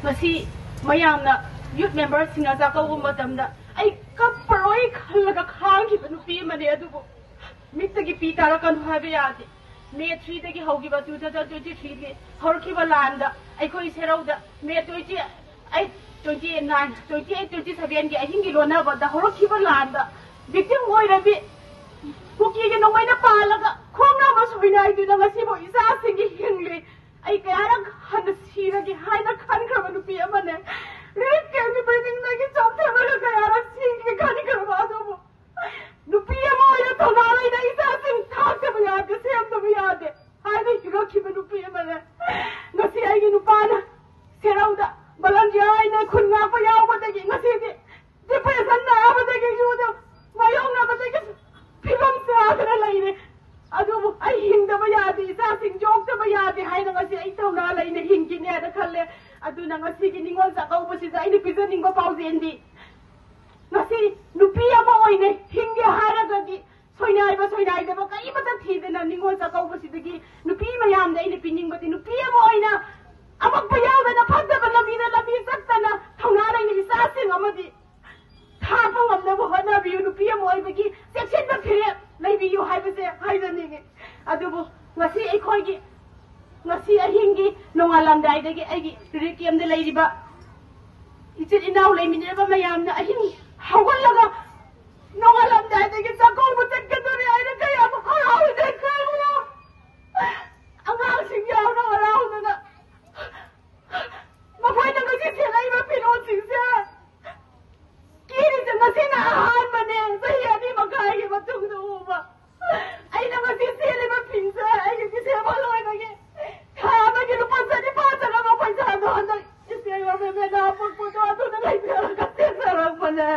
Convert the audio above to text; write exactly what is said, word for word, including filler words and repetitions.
ꯃꯁꯤ ꯃꯌꯥꯝꯅ, ꯌꯨꯠ ꯃꯦꯝꯕꯔꯁꯤꯡꯅ ꯆꯥꯛꯀꯧꯕ ꯃꯇꯝꯗ ꯑꯩ ꯀꯞꯄꯔꯣꯏ ꯈꯜꯂꯒ ꯈꯥꯡꯈꯤꯕ ꯅꯨꯄꯤ ꯑꯃꯅꯤ꯫ ꯑꯗꯨꯕꯨ ꯃꯤꯠꯇꯒꯤ ꯄꯤ ꯇꯥꯔꯛꯀꯅꯨ ꯍꯥꯏꯕ ꯌꯥꯗꯦ꯫ ꯃꯦ ꯊ꯭ꯔꯤꯗꯒꯤ ꯍꯧꯈꯤꯕ ꯇꯨ ꯊꯥꯎꯖꯟ ꯇ꯭ꯋꯦꯟꯇꯤ ꯊ꯭ꯔꯤꯒꯤ ꯍꯧꯔꯛꯈꯤꯕ ꯂꯥꯟꯗ ꯑꯩꯈꯣꯏ ꯁꯦꯔꯧꯗ May twenty eight, twenty nine, twenty eight, twenty ꯁꯚꯦꯟꯒꯤ ꯑꯍꯤꯡꯒꯤ ꯂꯣꯟꯅꯕꯗ ꯍꯧꯔꯛꯈꯤꯕ ꯂꯥꯟꯗ ꯚꯤꯛꯇꯤꯝ ꯑꯣꯏꯔꯕꯤ ꯀꯨꯀꯤꯒꯤ ꯅꯣꯡꯃꯩꯅ ꯄꯥꯜꯂꯒ ꯈꯣꯡꯅꯥꯝ ꯑꯃ ꯁꯣꯏꯅꯥꯏꯗꯨꯅ ꯉꯁꯤꯐꯥꯎ ꯏꯆꯥꯁꯤꯡꯒꯤ ꯍꯤꯡꯂꯤ꯫ ꯑꯩ ꯀꯌꯥꯔꯛ ꯍꯟꯅ ꯁꯤꯔꯒꯦ ꯍꯥꯏꯅ ꯈꯟꯈ꯭ꯔꯕ ꯅꯨꯄꯤ ꯑꯃꯅꯦ꯫ ꯔꯦꯞ ꯀꯦꯝꯒꯤ ꯕꯤꯜꯗꯤꯡꯗꯒꯤ ꯆꯣꯡꯊꯔꯒ ꯀꯌꯥꯔꯛ ꯁꯤꯒꯦ ꯈꯟꯈ꯭ꯔꯕ ꯑꯗꯨꯕꯨ ꯅꯨꯄꯤ ꯑꯃ ꯑꯣꯏꯅ ꯊꯧꯅꯥ ꯂꯩꯅ ꯏꯆꯥꯁꯤꯡ ꯊꯥꯛꯇꯕ ꯌꯥꯗꯦ, ꯁꯦꯝꯗꯕ ꯌꯥꯗꯦ ꯍꯥꯏꯅ ꯍꯤꯔꯛꯈꯤꯕ ꯅꯨꯄꯤ ꯑꯃꯅꯦ꯫ ꯉꯁꯤ ꯑꯩꯒꯤ ꯅꯨꯄꯥꯅ ꯁꯦꯔꯧꯗ ꯚꯣꯂꯟꯇꯤꯌꯔ ꯑꯣꯏꯅ ꯈꯨꯟ ꯉꯥꯛꯄ ꯌꯥꯎꯕꯗꯒꯤ ꯉꯁꯤꯗꯤ ꯗꯤꯄ꯭ꯔꯦꯁꯟ ꯅꯥꯕꯗꯒꯤ ꯌꯨꯗ ꯃꯥꯌꯣꯛꯅꯕꯗꯒꯤ ꯐꯤꯕꯝ ꯆꯥꯗꯅ ꯂꯩꯔꯦ꯫ ꯑꯗꯨꯕꯨ ꯑꯩ ꯍꯤꯡꯗꯕ ꯌꯥꯗꯦ, ꯏꯆꯥꯁꯤꯡ ꯌꯣꯛꯇꯕ ꯌꯥꯗꯦ ꯍꯥꯏꯅ ꯉꯁꯤ ꯑꯩ ꯊꯧꯅꯥ ꯂꯩꯅ ꯍꯤꯡꯈꯤꯅꯦꯅ ꯈꯜꯂꯦ꯫ ꯑꯗꯨꯅ ꯉꯁꯤꯒꯤ ꯅꯤꯉꯣꯜ ꯆꯥꯛꯀꯧꯕꯁꯤꯗ ꯑꯩꯅ ꯄꯤꯖꯅꯤꯡꯕ ꯄꯥꯎꯖꯦꯜꯗꯤ, ꯉꯁꯤ ꯅꯨꯄꯤ ꯑꯃ ꯑꯣꯏꯅ ꯍꯤꯡꯒꯦ ꯍꯥꯏꯔꯒꯗꯤ ꯁꯣꯏꯅꯥꯏꯕ ꯁꯣꯏꯅꯥꯏꯗꯕ ꯀꯔꯤꯃꯠꯇ ꯊꯤꯗꯅ ꯅꯤꯉꯣꯜ ꯆꯥꯛꯀꯧꯕꯁꯤꯗꯒꯤ ꯅꯨꯄꯤ ꯃꯌꯥꯝꯗ ꯑꯩꯅ ꯄꯤꯅꯤꯡꯕꯗꯤ, ꯅꯨꯄꯤ ꯑꯃ ꯑꯣꯏꯅ ꯑꯃꯛꯄ ꯌꯥꯎꯗꯅ ꯐꯠꯇꯕ ꯂꯝꯕꯤꯗ ꯂꯝꯕꯤ ꯆꯠꯇꯅ ꯊꯧꯅꯥ ꯂꯩꯅ ꯏꯆꯥꯁꯤꯡ ꯑꯃꯗꯤ ꯊꯥꯛꯄ ꯉꯝꯅꯕ ꯍꯣꯠꯅꯕꯤꯌꯨ꯫ ꯅꯨꯄꯤ ꯑꯃ ꯑꯣꯏꯕꯒꯤ ꯆꯦꯛꯁꯤꯟꯕ ꯐꯤꯔꯦꯞ ꯂꯩꯕꯤꯌꯨ ꯍꯥꯏꯕꯁꯦ ꯍꯥꯏꯖꯅꯤꯡꯉꯤ꯫ ꯑꯗꯨꯕꯨ ꯉꯁꯤ ꯑꯩꯈꯣꯏꯒꯤ, ꯉꯁꯤ ꯑꯍꯤꯡꯒꯤ ꯅꯣꯡꯉꯥꯜꯂꯝꯗꯥꯏꯗꯒꯤ ꯑꯩꯒꯤ ꯔꯤꯂꯤꯐ ꯀꯦꯝꯗ ꯂꯩꯔꯤꯕ ꯏꯆꯤꯜ ꯏꯅꯥꯎ ꯂꯩꯃꯤꯟꯅꯔꯕ ꯃꯌꯥꯝꯅ ꯑꯍꯤꯡ ꯍꯧꯒꯠꯂꯒ ꯅꯣꯡꯉꯥꯜꯂꯝꯗꯥꯏꯗꯒꯤ ꯆꯥꯛꯀꯧꯕ ꯆꯠꯀꯗꯣꯔꯦ ꯍꯥꯏꯅ ꯀꯌꯥꯝ ꯍꯔꯥꯎꯏꯗꯦ ꯈꯪꯕ꯭ꯔꯣ? ꯑꯉꯥꯡꯁꯤꯡ ꯌꯥꯎꯅ ꯍꯔꯥꯎꯗꯅ ꯃꯈꯣꯏꯅ ꯉꯁꯤ ꯁꯦꯠꯂꯛꯏꯕ ꯐꯤꯔꯣꯜꯁꯤꯡꯁꯦ ꯀꯦꯔꯤꯁꯦ ꯉꯁꯤꯅ ꯑꯍꯥꯟꯕꯅꯦ, ꯆꯍꯤ ꯑꯅꯤ ꯃꯈꯥꯏꯒꯤ ꯃꯇꯨꯡꯗ ꯎꯕ꯫ ꯑꯩꯅ ꯉꯁꯤ ꯁꯦꯠꯂꯤꯕ ꯐꯤꯁꯦ ꯑꯩꯒꯤ ꯗꯤꯁꯦꯝꯕꯔ ꯂꯣꯏꯕꯒꯤ ꯊꯥ ꯑꯃꯒꯤ ꯂꯨꯄꯥ ꯆꯅꯤꯄꯥꯟ ꯆꯪꯉꯛꯄ ꯄꯩꯁꯥꯗꯣ ꯍꯟꯗꯛ ꯏꯁꯇꯦꯠ ꯒꯣꯔꯃꯦꯟꯅ ꯍꯥꯞꯄꯛꯄꯗꯣ ꯑꯗꯨꯅ ꯂꯩꯖꯔꯒ ꯁꯦꯠꯆꯔꯛꯄꯅꯦ꯫